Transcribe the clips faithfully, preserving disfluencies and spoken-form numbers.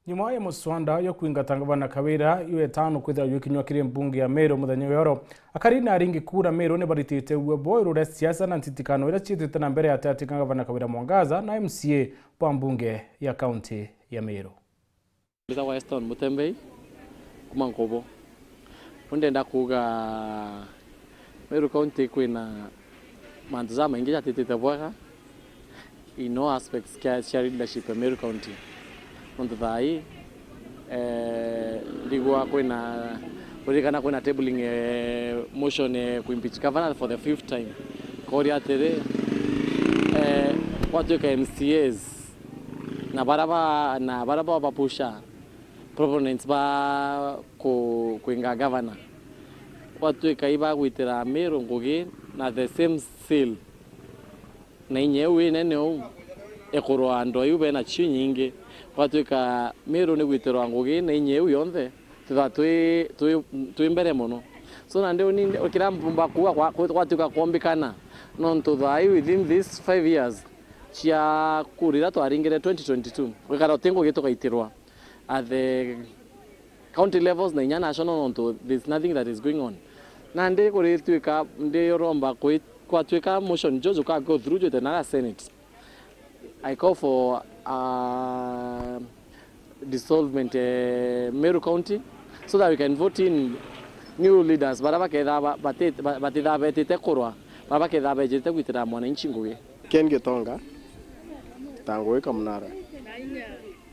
Nyuma ya muswanda jwa kwingata ngavana Kawira, iwe tano kwithirwa jwikinywa kiri mbunge ya Meru muthenya wa oro, akari na aringi kura Meru ni baritite uwe bwao iguru ria siasa na ntitikano iria ciitite na mbere gatagatĩ ka ngavana Kawira Mwangaza na M C A bwa mbunge ya kaunti ya Meru. Mbitagwa Eston Mutembei, kuma Nkubu. Uu ndenda kuuga Meru County kwina mantu jamaingi jatitite bwega in all aspects kia, cia leadership ya Meru County. Nontu thaa ii, eh, ndigwa kwina, kuririkana kwina tabling, eh, motion, eh, ku impeach governor for the fifth time. Koria atiri, eh, gwatuika M C As na bara ba, na bara ba, ba pusha proponents ba ku-, kwinga governor, gwatuika ibagwitira Meru ngugi na the same seal, na inya iu inene uu ikurwa andu iu bena cio nyingi, gwatuika Meru ni gwitirwa ngugi na inya iu yonthe, twithwa twi, twi, twi mbere mono. So nandi uni kiria mbumba kuuga kwa-, kwa-, gwatuika kwombikana, nontu thaa ii within these five years cia kura iria twaringire twenty twenty-two, gwikara uti ngugi tukaitirwa at the county levels na inya national, nontu there's nothing that is going on. Nandi kurituika ndi uromba kwi-, kwatuika motion jojo ka go through jwite na Senate. I call for, uh, dissolvement, eh, Meru County, so that we can vote in new leaders bara baketha ba-, bati-, ba-, batitha betite kurwa, bara baketha bejite gwitira mwananchi ngugi. Ken Gitonga, Tangugi Kamunara.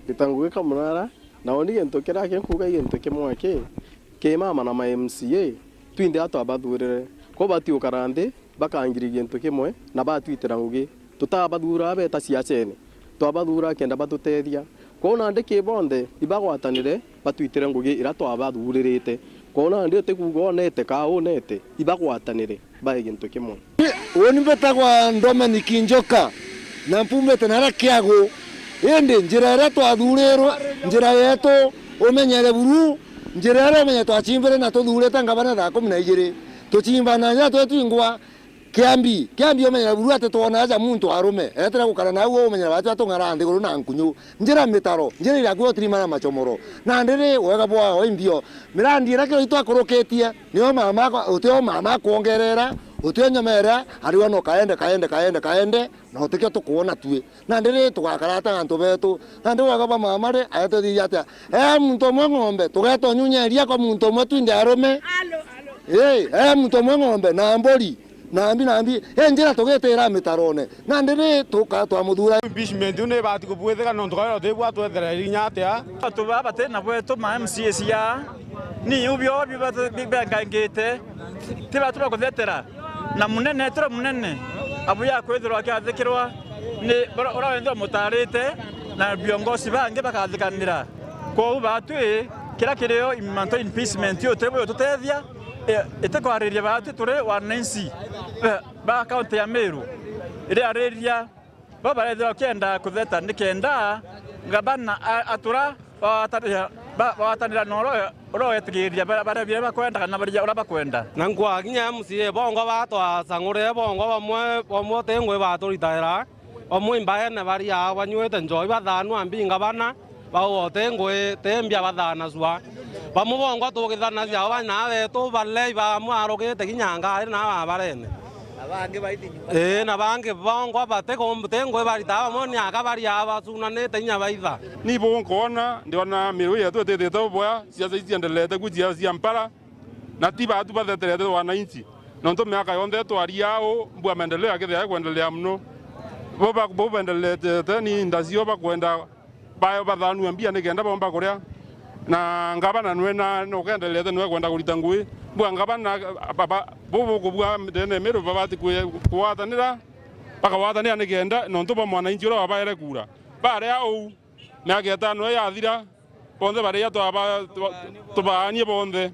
Ndi Tangugi Kamunara, na uni gintu kiria kinkuuga i gintu kimwe ki, ki mama na ma M C A, twinthe atwabathurire. Kwou batiukara nthi, bakangiri gintu kimwe, na batwitira ngugi. Tutabathuura beta siasene, twabathuura kenda batutethia. Kwou nandi ki bonthe, ibagwatanire, batwitire ngugi iria twabathuuririte. Kwou nandi utikuuga unete kaa unete, ibagwatanire. Bae gintu kimwe. Uuni mbitagwa Dominic Njoka, na mpumite naria Kiagu. Indi njira iria twathurirwe, njira yetu, umenyere buru, njira iria umenye twachimbire na tuthuurite ngavana thaa kumi na igiri. Tuchimbana njira twetwingwa Kiambi, Kiambi umenyere buru ati twona aja muntu arume, etire gukara nau umenyere batu atung'ara nthiguru na nkunyu. Njira mitaro, njira iria akuo tirimana macomoro. Nandi ri, wega bwao imbio. Mirandi iria kiro itwakurukitie, nio mama akwa, utio mama akwongerera, utio nyomerera, ariwa no kaende, kaende, kaende, kaende, na utikio tukwona tui. Nandi ri, tugakara atia antu betu? Nandi wega bwa mama ri, aetwithirie atia? E muntu umwe ng'ombe, tugetonyunyeria kwa muntu umwe twinthe arume? Ii, e muntu umwe ng'ombe, na mburi. Nambi, nambi, e njira tugitira mitarone. Nandi ri tuka twamuthuura. Impeachment iu ni ibati kubwithika nontu karia utibwa twethereire inya atia. Antu baa bati na bwetu ma M C As ya, ni iu bio bi-, bi-, bengangite. Ti batu bakuthetera. Na munene, tira munene, abuya kwithirwa akiathikirwa ni bara-, ura wenthe umutarite, na viongozi bangi bakathikanira. Kwou batwi, kira kirio mantu impeachment iu tibu yututethia, e, itikwariria batwi turi wananchi, e, ba kaunti ya Meru. Iriariria, bo barethirwa kienda kutheta nikenda ngavana a-, atura bawatanira, ba-, bawatanira na ura, ura wetigiria bara-, baria biria bakwenda kana baria ura bakwenda. Na nkwa kinya M C A bongwa batwacang'urire bongwa bamwe, bamwe uti ngui baturitaira, bamwe imbaene baria banyuite njoi bathanua mbi ngavana. Bau o ti ngui, ti mbia bathanacua. Bamwe bongwa tugithanagia o bana betu balei bamwe arugite kinya ngari na babarene. Na bangi baiti nyuma. Ii, na bangi bongwa bati kum-, ti ngui baritaga bamwe ni aka baria bacunanite inya baitha. Ni bu nkwona, ndiona Meru yetu itithite uboya, siasa ici ciendelete ku cia, cia mpara, na ti batu batheterete wananchi. Nontu miaka yonthe twaria au, mbua maendeleo yakithia kwendelea muno. Bo ba-, bo bendelete ni ndacio bakwenda bayo bathanua mbia nikenda bomba kuria. Na ngavana nwe na, nukendelete nwe kwenda kurita ngui. Mbua ngavana, baba, bu bukubua ndene Meru babati kwi-, kugwatanira, bakagwatanira nikenda nontu bwa mwananchi uria wabaere kura. Baria uu, miaka itano yathira, bonthe baria twaba-, twa-, tubaanie bonthe.